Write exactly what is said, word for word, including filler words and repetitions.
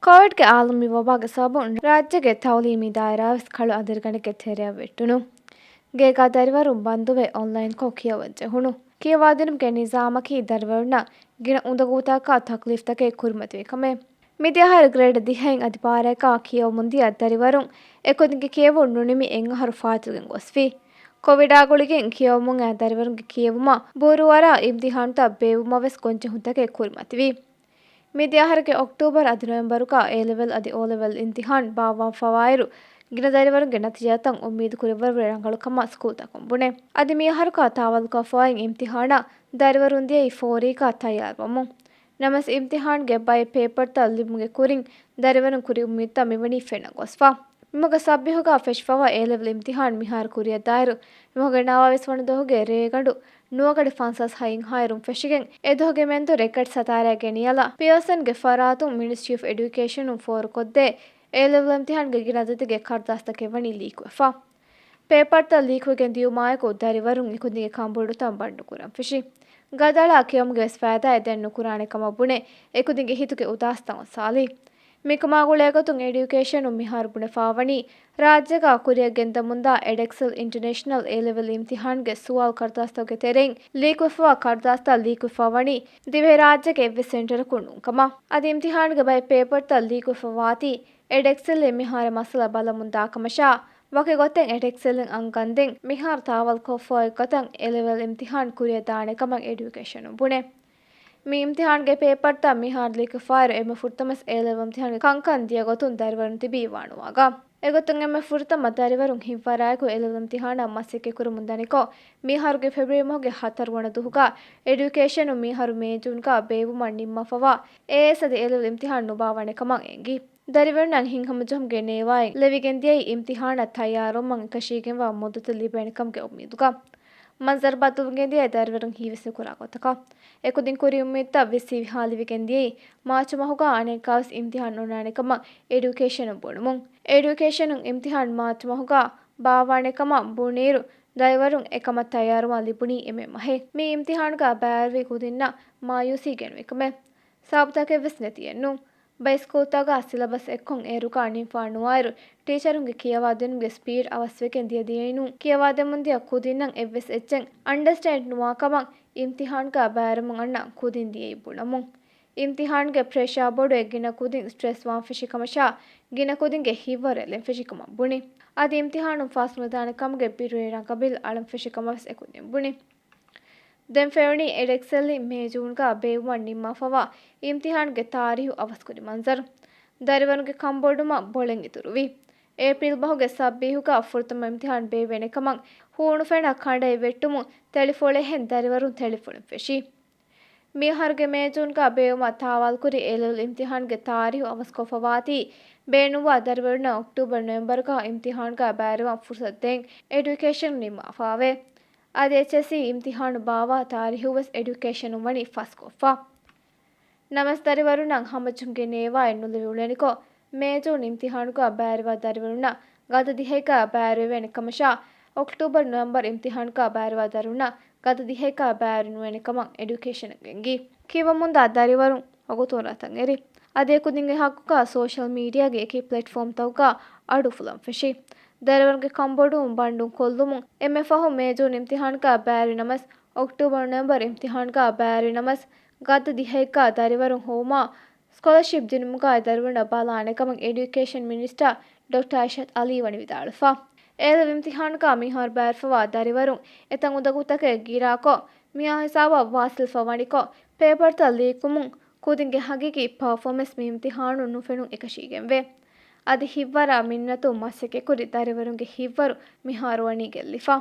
ކޮވިޑްގެ އާލަމީ ވަބާގެ ސަބަބުން ރާއްޖޭގެ ތައުލީމީ ދާއިރާވެސް ކަޅު އަނދިރިގަނޑެއްގެ ތެރެއަށް ވެއްޓުނު. ގޭގާ ދަރިވަރުން ބަންދުވެ އޮންލައިންކޮށް ކިޔަވަން ޖެހުނު. ކިޔަވާދިނުމުގެ ނިޒާމަކީ ދަރިވަރުންނަށް ގިނަ އުނދަގޫތަކާ ތަކްލީފްތަކެއް ކުރިމަތިވި ކަމެއް. މިދިޔަ އަހަރު ގްރޭޑް ދިހައިން އަދި ބާރައަކާ ކިޔަވަމުން ދިޔަ ދަރިވަރުން އެކުދިންގެ ކިޔެވުން ނުނިމި އެއް އަހަރު ފާތުގެން ގޮސްފި. ކޮވިޑާ ގުޅިގެން ކިޔަވަމުން އައި ދަރިވަރުންގެ ކިޔެވުމަށް ބުރޫއަރާ އިމްތިހާނުތައް ބޭއްވުމަށް ވެސް ގޮންޖެހުންތަކެއް ކުރިމަތިވި. މިދިޔަ އަހަރުގެ އޮކްޓޫބަރު އަދި ނޮވެމްބަރުގަ އޭ ލެވެލް އަދި އޯ ލެވެލް އިމްތިހާން ބާއްވާފަވާއިރު، ގިނަ ދަރިވަރުންގެ ނަތީޖާތައް އުއްމީދު ކުރެއްވަރު ރަނގަޅު ކަމަށް ސްކޫލްތަކުން ބުނޭ. އަދި މި އަހަރުގަ ތާވަލްކޮށްފަވާ އިމްތިހާނަށް ދަރިވަރުން ދިޔައީ ފޯރީގަ ތައްޔާރުވަމުން. ނަމަވެސް އިމްތިހާންގެ ބައެއް ޕޭޕަރތައް ލިބުމުގެ ކުރިން ދަރިވަރުން ކުރި އުއްމީދުތައް މިވަނީ ފެނަށް ގޮސްފަ. މިމަގަށް ސައްބީހުގަ ފެށިފަވާ އޭ ލެވެލް އިމްތިހާން މިހާރު ކުރިއަށްދާއިރު، މިމަހުގެ ނަވާވީސް ވަނަ ދުވަހުގެ ރޭގަނޑު ނުވަ ގަޑި ފަންސާސް ހައިން ހާއިރުން ފެށިގެން، އެ ދުވަހުގެ މެންދުރު ރެކަޑް ސަތާރައިގެ ނިޔަލަށް ޕިއާސަންގެ ފަރާތުން މިނިސްޓްރީ އޮފް އެޑިއުކޭޝަނުން ފޯރުކޮށްދޭ އޭ ލެވެލް އިމްތިހާންގެ ގިނަ އަދަދެއްގެ ކަރުދާސްތަކެއް ވަނީ ލީކުވެފަ. ޕޭޕަރތައް ލީކުވެގެން ދިޔުމާއެކު ދަރިވަރުން އެކުދިންގެ ކަންބޮޑުތައް ބަންޑުކުރަން ފެށި. ގަދައަޅާ ކިޔަމުގެ ވެސް ފައިދާއެއް ދެން ނުކުރާނެ ކަމަށް ބުނެ، އެކުދިންގެ ހިތުގެ އުދާސްތައް އޮންސާލި. މިކަމާ ގުޅޭގޮތުން އެޑިއުކޭޝަނުން މިހާރު ބުނެފާވަނީ، ރާއްޖޭގަ ކުރިއަށް ގެންދަމުންދާ އެޑްއެކްސެލް އިންޓަރނޭޝަނަލް އޭ ލެވެލް އިމްތިހާންގެ ސުވާލު ކަރުދާސްތަކުގެ ތެރެއިން ލީކުވެފަވާ ކަރުދާސްތައް ލީކުވެފާވަނީ ދިވެހިރާއްޖޭގެ އެއްވެސް ސެންޓަރަކުން ނޫން ކަމަށް. އަދި އިމްތިހާންގެ ބައެއް ޕޭޕަރތައް ލީކުވެފަވާތީ އެޑްއެކްސެލްއިން މިހާރު މައްސަލަ ބަލަމުން ދާކަމަށާ، ވަކި ގޮތެއް އެޑްއެކްސެލްއިން އަންގަންދެން މިހާރު ތާވަލްކޮށްފައި ގޮތަށް އޭ ލެވެލް އިމްތިހާން ކުރިއަށް ދާނެ ކަމަށް އެޑިއުކޭޝަނުން ބުނޭ. މި އިމްތިހާންގެ ޕޭޕަރތައް މިހާރު ލީކުފާއިރު އެންމެ ފުރަތަމަސް އޭ ލެވެލް އިމްތިހާންގެ ކަންކަން ދިޔަ ގޮތުން ދަރިވަރުން ތިބީ ވާނުވާގަ. އެގޮތުން އެންމެ ފުރަތަމަ ދަރިވަރުން ހިތްވަރާއެކު އޭ ލެވެލް އިމްތިހާނަށް މަސައްކަތްކުރަމުން ދަނިކޮށް، މިއަހަރުގެ ފެބްރުވަރީ މަހުގެ ހަތަރު ވަނަ ދުވަހުގަ އެޑިއުކޭޝަނުން މިއަހަރު މޭ ޖޫންގަ ބޭއްވުމަށް ނިންމާފަވާ އޭއެސް އަދި އޭ ލެވެލް އިމްތިހާން ނުބާވާނެ ކަމަށް އެނގި. ދަރިވަރުންނަށް ހިތްހަމަޖެހުމުގެ ނޭވާއިން ލެވިގެންދިޔައީ އިމްތިހާނަށް ތައްޔާރުވުމަށް އެކަށީގެންވާ މުއްދަތެއް ލިބޭނެ ކަމުގެ އުއްމީދުގަ. މަންޒަރު ބައްދަލުވެގެންދިޔައީ ދަރިވަރުން ހީވެސް ނުކުރާ ގޮތަކަށް. އެކުދިން ކުރި އުއްމީދުތައް ވެސް ހީވި ހާލިވެގެން ދިޔައީ މާޗު މަހުގަ އަނެއްކާވެސް އިމްތިހާން ނުނާނެ ކަމަށް އެޑިއުކޭޝަނުން ބުނުމުން. އެޑިއުކޭޝަނުން އިމްތިހާން މާޗު މަހުގަ ބާއްވާނެ ކަމަށް ބުނިއިރު، ދަރިވަރުން އެކަމަށް ތައްޔާރުވާން ލިބުނީ އެންމެ މަހެއް. މި އިމްތިހާންގަ ބައިވެރިވި ކުދިންނަށް މާޔޫސީ ގެނުވި ކަމެއް. ސަބަބުތަކެއްވެސް ނެތިއެއްނު. ބައެއް ސްކޫލްތަކުގަ ސިލަބަސް އެއްކޮށް އޭރުގަ ނިންފާ ނުވާއިރު، ޓީޗަރުންގެ ކިޔަވާދިނުމުގެ ސްޕީޑް އަވަސްވެގެން ދިޔަ ދިޔައިނޫން ކިޔަވާދެމުންދިޔަ ކުދިންނަށް އެއްވެސް އެއްޗެއް އަންޑަސްޓޭންޑް ނުވާކަމަށް އިމްތިހާންގަ ބައިވެރިވުމަށް އަންނަ ކުދިން ދިޔައީ ބުނަމުން. އިމްތިހާންގެ ޕްރެޝާ ބޮޑުވެ ގިނަ ކުދިން ސްޓްރެސް ވާން ފެށި ކަމަށާ، ގިނަ ކުދިންގެ ހިތްވަރު އެޅެން ފެށި ކަމަށް ބުނި. އަދި އިމްތިހާނުން ފާސް ނުވެދާނެ ކަމުގެ ބިރުވެރި ރަނގަބިލް އަޅަން ފެށި ކަމަށް ވެސް އެކުދިން ބުނި. ދެން ފެނުނީ އެޑްއެކްސެލްއިން މޭ ޖޫންގަ ބޭއްވުމަށް ނިންމާފަވާ އިމްތިހާންގެ ތާރީހު އަވަސްކުރި މަންޒަރު. ދަރިވަރުންގެ ކަންބޮޑުވުމަށް ބޮޅެން އިތުރުވި. އޭޕްރީލް މަހުގެ ސައްބީހުގަ ފުރަތަމަ އިމްތިހާން ބޭއްވޭނެ ކަމަށް ހޫނުފެނަށް ކަނޑައެއް ވެއްޓުމުން ތެޅިފޮޅެއްހެން ދަރިވަރުން ތެޅިފޮޅުން ފެށި. މިއަހަރުގެ މޭ ޖޫންގަ ބޭއްވުމަށް ތާވާލްކުރި އޭ ލެވެލް އިމްތިހާންގެ ތާރީހު އަވަސްކޮށްފަވާތީ، ބޭނުންވާ ދަރިވަރުންނަށް އޮކްޓޫބަރު ނޮވެމްބަރުގަ އިމްތިހާންގަ ބައިވެރިވާން ފުރުސަތު ދޭން އެޑިއުކޭޝަނުން ނިންމާފައެވެ. އަދި އެޗްއެސްސީ އިމްތިހާނު ބާއްވާ ތާރީހުވެސް އެޑިއުކޭޝަނުން ވަނީ ފަސްކޮށްފަ. ނަމަވެސް ދަރިވަރުންނަށް ހަމަޖެހުމުގެ ނޭވާއެއް ނުލިބި އުޅެނިކޮށް، މޭ ޖޫން އިމްތިހާނުގަ ބައިވެރިވާ ދަރިވަރުންނަށް ގަދަ ދިހައެއްގަ ބައިވެރިވޭނެ ކަމަށާ، އޮކްޓޫބަރު ނޮވެމްބަރު އިމްތިހާނުގަ ބައިވެރިވާ ދަރިވަރުންނަށް ގަދަ ދިހައެއްގަ ބައިވެރި ނުވޭނެ ކަމަށް އެޑިއުކޭޝަނުން އެނގި. ކިޔަވަމުންދާ ދަރިވަރުން ވަގުތުން ރަށްތައް އެރި. އަދި އެކުދިންގެ ހައްގުގަ ސޯޝަލް މީޑިއާގެ އެކި ޕްލެޓްފޯމްތަކުގަ އަޑު އުފުލަން ފެށި. ދަރިވަރުންގެ ކަންބޮޑުވުން ބަންޑުން ކޮށްލުމުން އެންމެ ފަހު މޭ ޖޫން އިމްތިހާންގަ ބައިވެރި ނަމަވެސް، އޮކްޓޫބަރު ނޮވެމްބަރު އިމްތިހާންގަ ބައިވެރި ނަމަވެސް، ގަދަ ދިހައެއްގަ ދަރިވަރުން ހޮވުމާ، ސްކޮލަޝިޕް ދިނުމުގައި ދަރިވަރުންނަށް ބަލާނެ ކަމަށް އެޑިއުކޭޝަން މިނިސްޓަރ ޑޮކްޓަރ އައިޝަތު އަލީ ވަނީ ވިދާޅުވެފަ. އޭލެވެލް އިމްތިހާނުގަ މިހާރު ބައިވެރިވާ ދަރިވަރުން އެތައް އުނދަގޫތަކެއް ގިރާކޮށް، މިއާ ހިސާބަށް ވާސިލްފަ ވަނިކޮށް، ޕޭޕަރތައް ލީކުމުން ކުދިންގެ ހަގީގީ ޕަރފޯމެންސް މި އިމްތިހާނުން ނުފެނުން އެކަށީގެންވޭ. އަދި ހިތްވަރާ މިންނަތުން މަސައްކަތްކުރި ދަރިވަރުންގެ ހިތްވަރު މިހާރު ވަނީ ގެއްލިފަ.